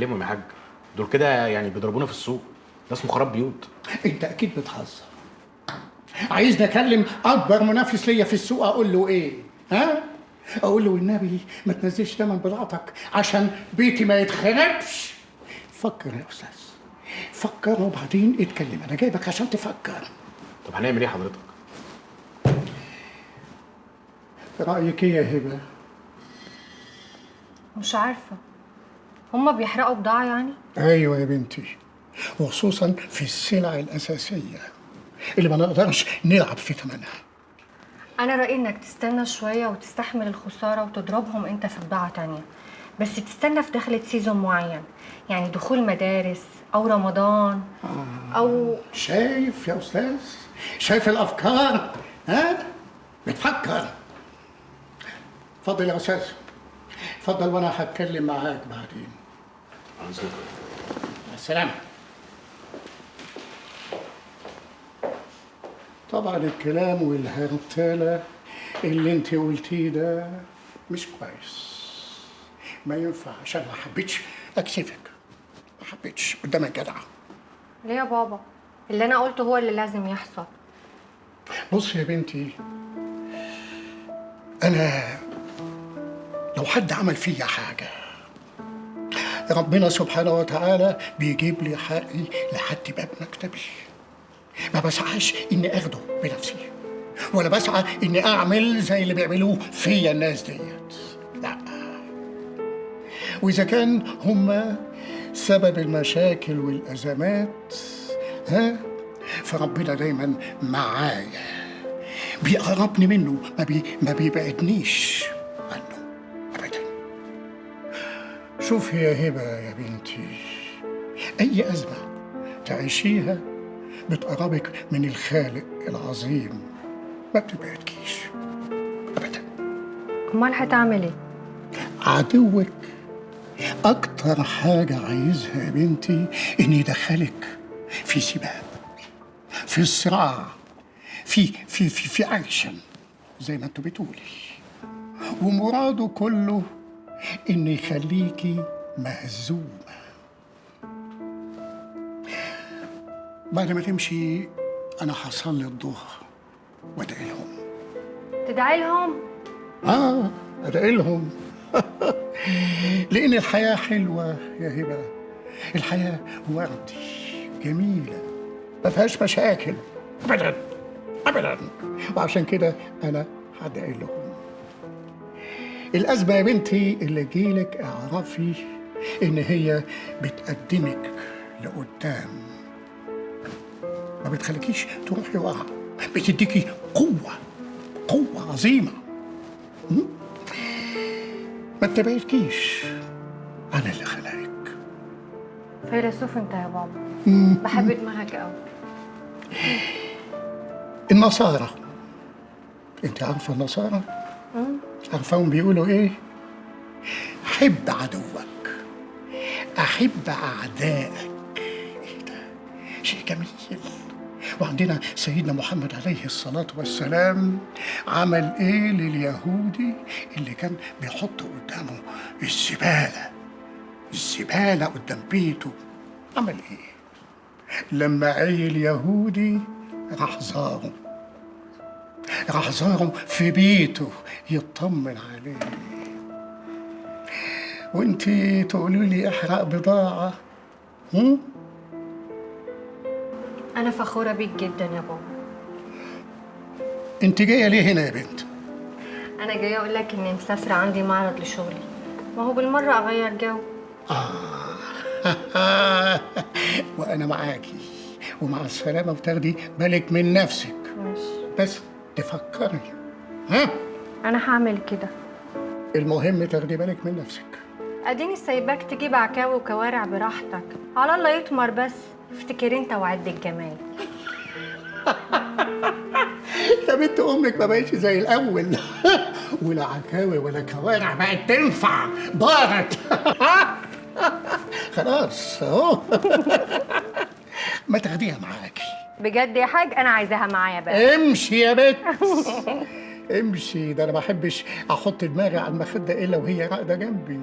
اكلمهم يا حاج، دول كده يعني بيضربونا في السوق، ده اسمه خراب بيوت. انت اكيد بتهزر. عايزني اكلم اكبر منافس ليا في السوق اقول له ايه؟ ها؟ اقول له والنبي ما تنزلش ثمن بضاعتك عشان بيتي ما يتخربش؟ فكر يا استاذ، فكر وبعدين اتكلم، انا جايبك عشان تفكر. طب هنعمل ايه حضرتك؟ رايك ايه يا هبه؟ مش عارفه، هما بيحرقوا بضاعة يعني؟ ايوه يا بنتي، وخصوصا في السلع الاساسية اللي ما نقدرش نلعب في ثمنها. انا رايي انك تستنى شوية وتستحمل الخسارة وتضربهم انت في بضاعة تانية، بس تستنى في دخلة season معين، يعني دخول مدارس او رمضان او شايف يا استاذ؟ شايف الافكار؟ ها؟ بتفكر. اتفضل يا استاذ، اتفضل وانا هتكلم معاك بعدين. مع السلامة. طبعا الكلام والهرتلة اللي انت قلتيه ده مش كويس، ما ينفعش. انا ما حبيتش اكسفك، ما حبيتش قدام الجدع. ليه يا بابا؟ اللي انا قلته هو اللي لازم يحصل. بص يا بنتي، انا لو حد عمل فيا حاجة ربنا سبحانه وتعالى بيجيب لي حقي لحد باب مكتبي. ما بسعاش اني اخده بنفسي، ولا بسعى اني اعمل زي اللي بيعملوه فيا الناس ديت، لا. واذا كان هما سبب المشاكل والازمات، ها، فربنا دايما معايا، بيقربني منه، ما بيبعدنيش عنه ابدا. شوفي يا هبه يا بنتي، اي ازمة تعيشيها بتقربك من الخالق العظيم، ما بتبعدكيش ابدا. امال هتعمل ايه؟ عدوك اكتر حاجة عايزها يا بنتي ان يدخلك في سباق، في صراع، في في في في اكشن زي ما انتوا بتقولي، ومراده كله ان يخليكي مهزومه. بعد ما تمشي انا هصلي الظهر وادعي لهم. تدعي لهم؟ اه ادعي لهم. لان الحياة حلوة يا هبه، الحياة وردي جميلة ما فيهاش مشاكل ابدا ابدا، وعشان كده انا هدعي لهم. الازمة يا بنتي اللي تجيلك اعرفي ان هي بتقدمك لقدام، ما بتخليكيش تروحي ورا، بتديكي قوة، قوة عظيمة. ما تبعدكيش عن اللي خلقك. فيلسوف انت يا بابا، بحب دماغك قوي. النصارى، انت عارفه النصارى؟ عارفاهم بيقولوا ايه؟ حب عدوك، احب اعدائك. ايه ده؟ شيء جميل. وعندنا سيدنا محمد عليه الصلاة والسلام عمل ايه لليهودي اللي كان بيحط قدامه الزبالة، الزبالة قدام بيته؟ عمل ايه؟ لما عي اليهودي راح زاره، راح زاره في بيته يطمن عليه. وانتي تقولي لي احرق بضاعة؟ أنا فخورة بيك جدا يا بابا. انت جاية ليه هنا يا بنت؟ أنا جاية أقول لك إني مسافرة، عندي معرض لشغلي، ما هو بالمرة أغير جو. وأنا معاكي، ومع السلامة، وتاخدي بالك من نفسك. ماشي. بس تفكري، ها؟ أنا هعمل كده. المهم تاخدي بالك من نفسك. أديني سايباك تجيب عكاوي وكوارع براحتك، على الله يطمر بس. افتكر انت وعد الجمال. يا بنت امك ما بقتش زي الاول. ولا عكاوي ولا كوارع بقت تنفع، ضاعت. خلاص اهو. ما تاخديها معاكي. بجد يا حاج انا عايزاها معايا بقى. امشي يا بنت، امشي، ده انا ما بحبش احط دماغي على المخدة الا وهي راقده جنبي.